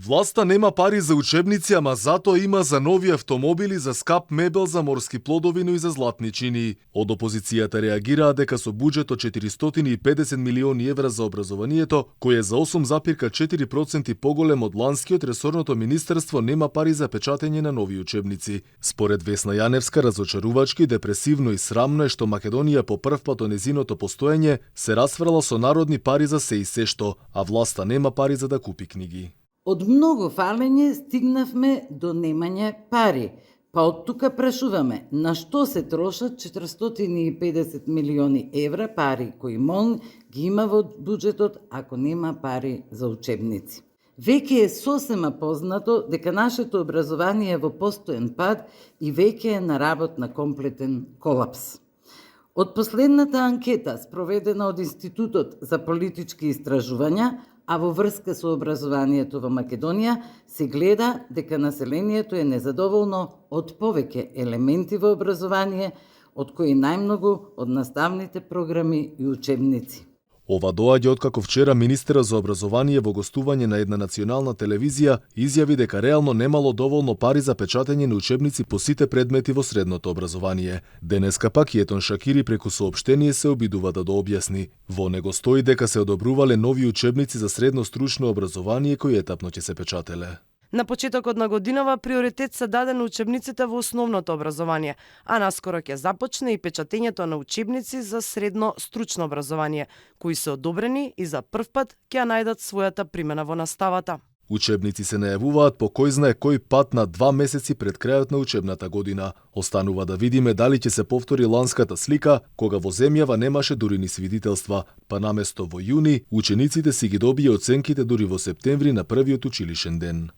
Власта нема пари за учебници, ама затоа има за нови автомобили, за скап мебел, за морски плодови, но и за златни чинии. Од опозицијата реагираа дека со буџет од 450 милиони евра за образованието, кој е за 8,4% поголем од ланскиот, ресорното министерство нема пари за печатење на нови учебници. Според Весна Јаневска, разочарувачки, депресивно и срамно е што Македонија по прв пат од незиното постоење се расфрла со народни пари за се и се што, а власта нема пари за да купи книги. Од многу фалење стигнавме до немање пари. Па од тука прашуваме, на што се трошат 450 милиони евра пари кои МОН ги има во буџетот ако нема пари за учебници. Веќе е сосема познато дека нашето образование е во постоен пад и веќе е на работ на комплетен колапс. Од последната анкета спроведена од Институтот за политички истражувања, а во врска со образованието во Македонија, се гледа дека населението е незадоволно од повеќе елементи во образование, од кои најмногу од наставните програми и учебници. Ова доаѓа откако вчера министерот за образование во гостување на една национална телевизија изјави дека реално немало доволно пари за печатење на учебници по сите предмети во средното образование. Денеска пак Етон Шакири преку соопштение се обидува да дообјасни. Во него стои дека се одобрувале нови учебници за средно стручно образование кои етапно ќе се печателе. На почетокот на годинава приоритет се даде на учебниците во основното образование, а наскоро ќе започне и печатењето на учебници за средно стручно образование, кои се одобрени и за прв пат ќе најдат својата примена во наставата. Учебници се најавуваат по кој знае кој пат на 2 месеци пред крајот на учебната година. Останува да видиме дали ќе се повтори ланската слика, кога во земјава немаше дури ни свидетелства, па наместо во јуни, учениците си ги добија оценките дури во септември на првиот училишен ден.